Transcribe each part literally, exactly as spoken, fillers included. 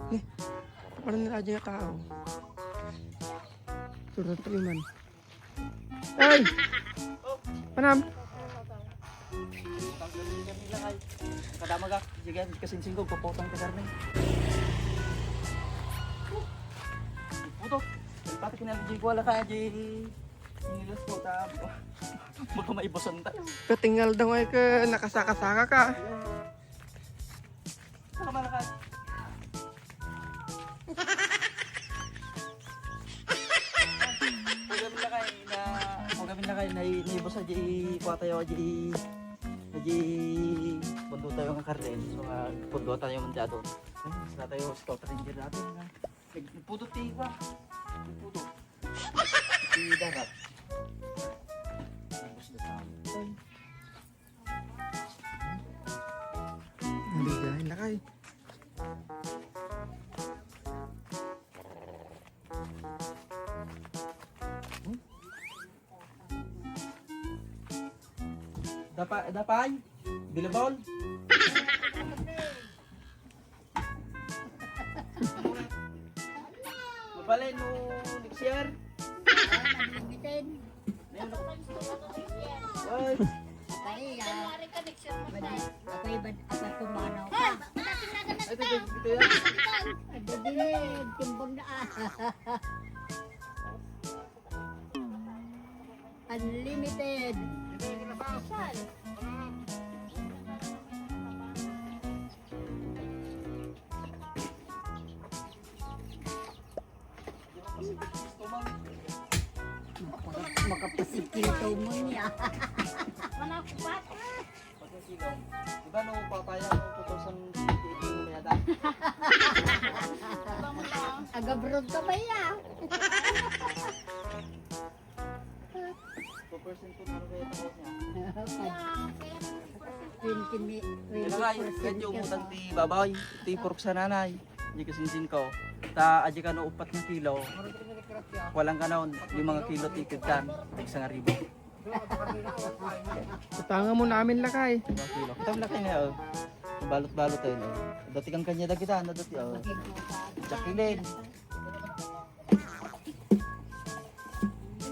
Ni, kapalan nila dyan nga tao. Turun tayo man. Ay! Panam! Kadamag ak, sige, kasi singko, papotang ka karne. Puto, pati kinala di ko ala kaya di. Sinilas ko ta. Baka maibasan tayo. Katingal daw ay ka nakasaka-saka ka. Saka malakas. Pagamin na kayo na, pagamin na kayo na, naibos na di kuha tayo di, di pundo tayo ng karne. So, ah, pundo tayo man dyan doon. Ay, sila tayo, scout ranger natin, ha? Nagpudot tayo, ha? Nagpudot. Iti darat. Ubos na sa amin. Ang bigay, lakay. Dapa-, dapay? Bilabon? Mabalin mo next year? Unlimited. Oy. Apay, ah. Bad-, apay, bad-, apay, pumanaw ka. Ay, ito, ito, ito yan. Adi, timbang na, ah. Unlimited. Makapasikil to mo niya. Mana kupat? Pati silo. Di ba no, papaya no, two thousand eighteen mo yata? Aga-abroad ka ba ya? Two percent po na rin kaya tapos niya. Twenty mi-, twenty percent. Kaya nga, medyo ka. Utang ti babaw, ti purok sa nanay. Di kasinsin ko. Ta, adi ka no, upat na kilo. Walang kanon, lima nga kilo ti kiddan. Tagsa nga ribo. Utangan mo namin, lakay. Lima kilo. Kita mo, lakay, nga, oh. Balot-balot, eh, no? Dati kang kanya dagita, ano, dati, oh. Jacqueline.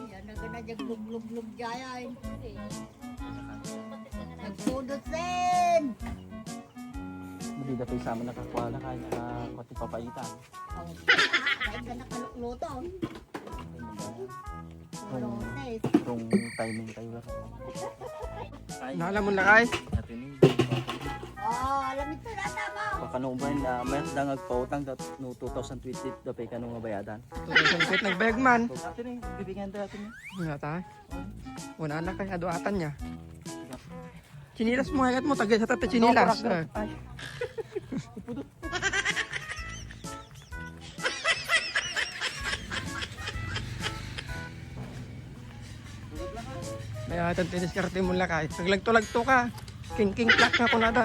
Yan, nagana dyan, lug-lug-lug dyan. Nagpudot din. Hindi na pa isama nakakuha na kaya nakakuha ti papaitan. Oh. Ay, ka nakalukluto. Wrong, wrong timing tayo lang. Ay, naalam mo, lakay? Ate ni. Oh, alam ito na tama. Baka nung ba yun, ah, may da nga agpautang dat-, no two thousand twenty, da pa ikano nga bayadan. Two thousand twenty, nagbayag man. Ate ni, bibigyan tayo, ate ni. Wala tayo. Wala na kay aduatan niya. Chinilas mo, hayat mo, tagay sa tata chinilas. Ay. Kaya atan tinis karti mo lakay. Naglagto-lagto ka. King-king plak na kunada.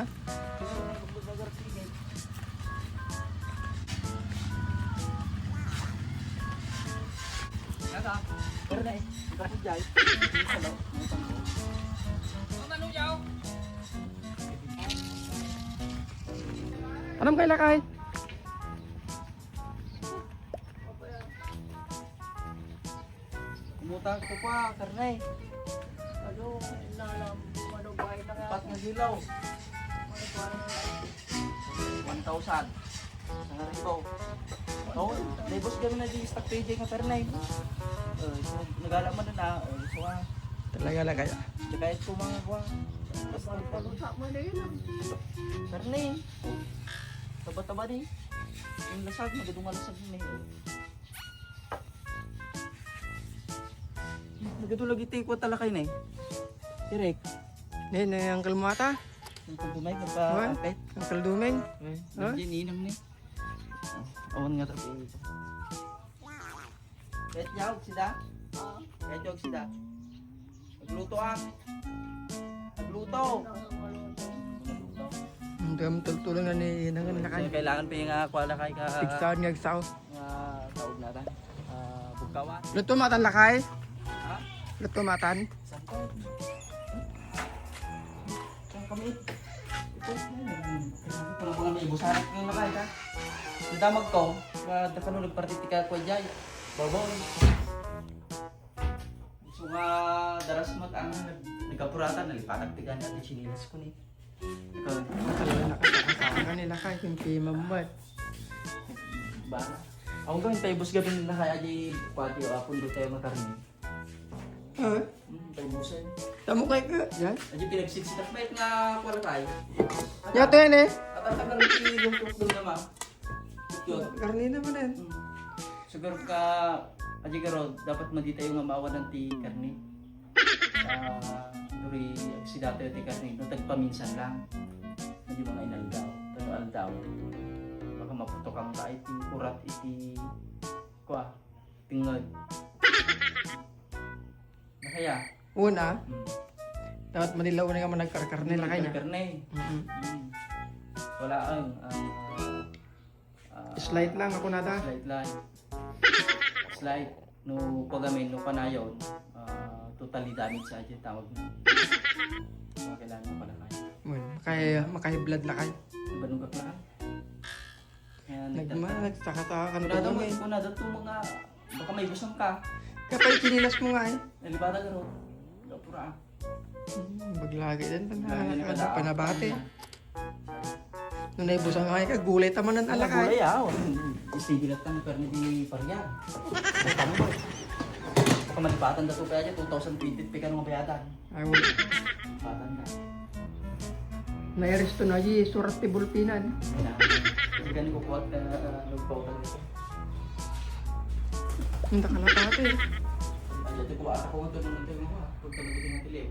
Anong kay lakay? Umutang ko pa, karne. Ano, inalam, ano ba ito nga? Pat nga hilaw. One thousand. Isang ribo. Oh, naibos kami na di stock P J nga karne. Oh, so, nagala man na, oh, so, ah. Talaga lang kaya. Tsaka ito mga kuha. Basta palusa mo na yun. Karne. Taba-taba ni. Yung lasag, magadong lasag ni. Nagadu lagi ti kuwa talakay na eh. Direk. Ne, ne, Uncle mo ata? Uncle Dumay, magpa-, Wan? Apet. Uncle Dumeng? Eh, ha? Nandiyan inang ni. Awan nga tabi. Kahit yaw, sida? Kahit yaw, sida? Nagluto ang. Nagluto. Ang dam tultulan na ni inang ang lakay. Kailangan pa yung, ah, kuha lakay ka. Pigsahan nga igsaw. Nga taog natan. Ah, bugkawan. Luto matan lakay? Ha? Luto matan? Saan ka? Saan kami? Ito, ano mga may busarak ng lakay ka? Damagko, nga dakano nagparti ti kakua jay. Babaw. So nga, daras mat ang nag-, nagapuratan, nalipatak ti gani ati chinilas ko ni. Ikaw, Kanila ka, kanila ka, yung pimambat. Ba? Ako gawin tayo, bus gabi nila kaya di pati o apon do tayo makarni. Ha? Hmm, tayo busan. Tamo kay ka, yan? Adi pinagsiksitak, bait nga kuha tayo. Yato yan eh. At ang tagal ng ilong ko naman. Yun. Karne naman yan. Hmm. Siguro ka, adi ka ro, dapat madi tayo nga maawanan ti karne. Ah, duri, agsidatayo ti karne, no, tagpaminsan lang. Adi mga inaldaw, tano aldaw. Baka maputokan ka iti, kurat iti, kuha, tingod. Nakaya? Una, Hmm. dapat manilaw na nga managkarkarne, Hindi lakay niya. karne. Mm-mm. Hmm. Wala ang, ah, ah, Slight lang ako nata. Slight lang. Slight. No pagamin, no panayon, ah, totally damage sa atin tawag na. Mga kailangan mo pala kayo. Well, makay, makay blood lakay. Ibanugak lang. Kaya Nagma, nagtata- nagsakata ka na Kunada mo, tuloy. kunada to mga, baka may busang ka. Kapay kinilas mo nga eh. Nalibata ka ro. Gapura. Hmm, baglagi din, Lagi na panabati. kada- Nung naibusang nga ka, gulay tamanan Mga alakay. gulay, ah. Istibilat ka ni Permi di Parian. Basta mo. Baka malipatan na to kaya dyan, two thousand twenty, pika nung mabayadan. Ay, wala. Malipatan ka. Nairesto na, di, surat ti bulpinan. Kaya, hindi ka nagkukuha ka, ah, nagpautan nito. Ang dakalapate. Ay, dati ko, asa ko, ito nung ito yung mga, pagka nagdating ang tili.